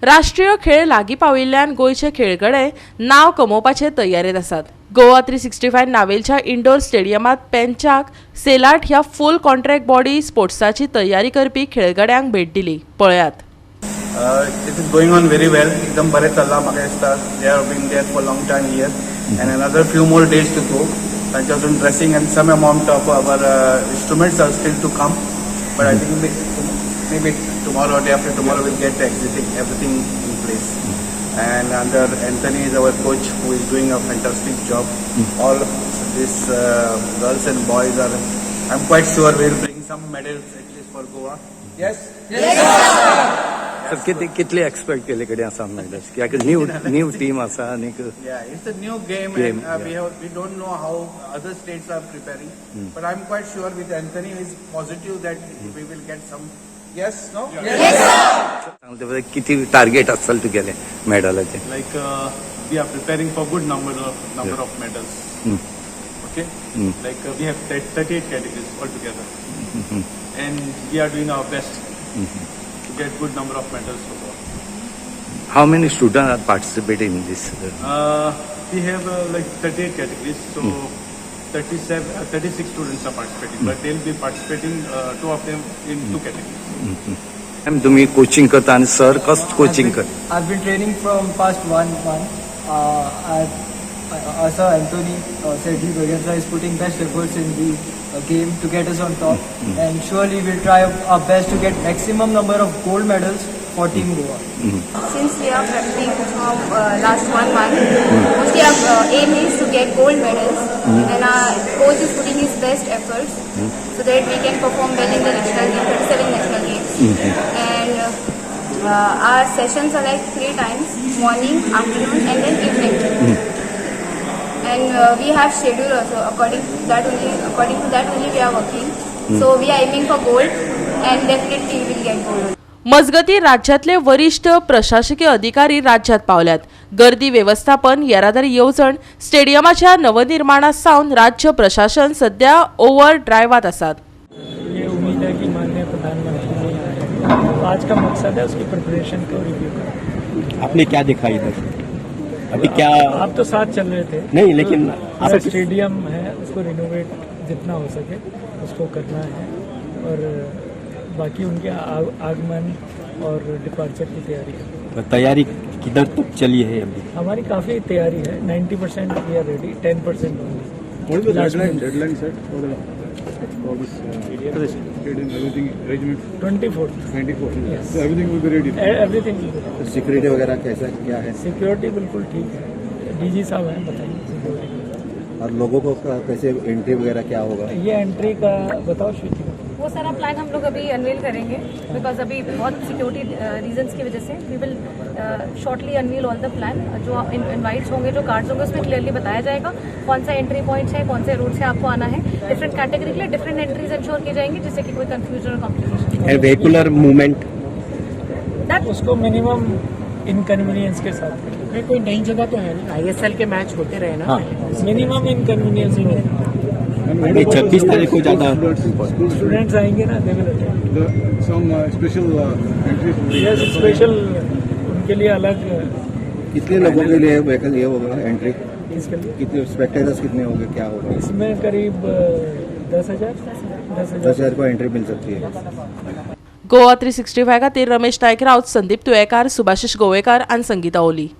राष्ट्रीय खेळ लागीं पाविल्ल्यान गोंयचे खेळगडे नांव कमोवपाचे तयारेंत आसात. गोवा 365 नावेलच्या इंडोर स्टेडियमांत पेंचाक सेलाट ह्या फूल कॉन्ट्रॅक्ट बॉडी स्पोर्ट्साची तयारी करपी खेळगड्यांक भेट दिली. पळयात. It is going on very well. एकदम बरें चल्लां. म्हाका दिसता they have been there for long time here and another few more days to go. तांचे अजून dressing and some amount of our instruments are still to come, but I think maybe tomorrow, day after tomorrow, we'll get everything in place. And under Anthony is our coach, who is doing a fantastic job. All these girls and boys are, I'm quite sure, we'll bring some medals at least for Goa. Yes? Sir, किती कितले expect केले कडेन आसा medals? कित्याक new new team आसा आनीक Yeah, it's a new game, Game, and we don't know how other states are preparing. But I'm quite sure with Anthony is positive that we will get some. Yes, no? सांगते पळय, किती target आसतलें तुगेलें मेडलाचें? Like we are preparing for good number of medals. Okay, like we have 38 categories altogether, and we are doing our best to get good number of medals for Goa. How many student are participate in this? We have like 38 categories, so 37, 36 students are participating, but they'll be participating two of them in two categories. तुमी coaching करता आनी sir कस coaching करता? I've been training from past one month. Sir Anthony Sergi Braganza is putting best efforts in the game to get us on top, and surely we'll try our best to get maximum number of gold medals for Team Goa. Since we are preparing from last one month, mostly our aim is to get gold medals, and our coach is putting his best efforts so that we can perform well in the national game, 37 national games. And our sessions are like three times: morning, afternoon, and then evening. And we have schedule also. According to that only we are working. So we are aiming for gold, and definitely we will get gold. मजगती, राज्यातले वरिष्ठ प्रशासकीय अधिकारी राज्यात पावल्यात. गर्दी वेवस्थापन, येरादारी येवजण, स्टेडियमाच्या नवनिर्माणा सावन राज्य प्रशासन सध्या ओव्हर ड्रायव्हात आसात. ये उम्मीद है कि माननीय प्रधानमंत्री जी आएंगे. तो आज का मकसद है उसकी प्रिपरेशन को रिव्यू करना. आपने क्या देखा इधर अभी, क्या? आप तो साथ चल रहे थे. नहीं, लेकिन पूरा आप स्टेडियम है, उसको रिनोवेट जितना हो सके उसको करना है और बाकी उनके आगमन और डिपार्चर की तैयारी है. तैयारी किधर तक चली है अभी? हमारी काफ़ी तैयारी है. 90% we are ready, 10% only. What is the deadline set for this stadium, everything arrangement? 24th. 24. Yes. So everything will be ready. Everything. Security वगैरह कैसा क्या है? सिक्योरिटी बिल्कुल ठीक है. डीजी साहब हैं, बताइए सिक्योरिटी. और लोगों को कैसे एंट्री वगैरह क्या होगा? ये एंट्री का बताओ श्रुति. वो सारा प्लान हम लोग अभी अनवेल करेंगे, because अभी बहुत सिक्योरिटी रीजंस की वजह से. We will shortly unveil all the plan. जो इनवाइट्स होंगे, जो कार्ड्स होंगे, उसमें क्लियरली बताया जाएगा कौन सा एंट्री पॉइंट है, कौन से रूट से आपको आना है. डिफरेंट कैटेगरी के लिए डिफरेंट एंट्रीज इंश्योर की जाएंगी, जिससे कि कोई confusion Aur complication vehicular movement? That उसको मिनिमम इनकन्वीनियंस के साथ करें. कोई नई जगह तो है नहीं, आईएसएल के मैच होते रहे ना. हाँ. Minimum inconvenience. नहीं, 26 तारीख को ज्यादा School students आएंगे ना, they will attend. Some special entries will be. Yes, special उनके लिए अलग. कितने लोगों के लिए व्हीकल ये होगा एंट्री? इसके लिए कितने स्पेक्टेटर्स कितने होंगे, क्या होगा? इसमें करीब 10,000, दस दस हजार हजार को एंट्री मिल सकती है. गोवा 365 खातीर रमेश नायक राऊत, संदीप तुयेकार, सुभाषिश गोवेकार आनी संगीता ओली.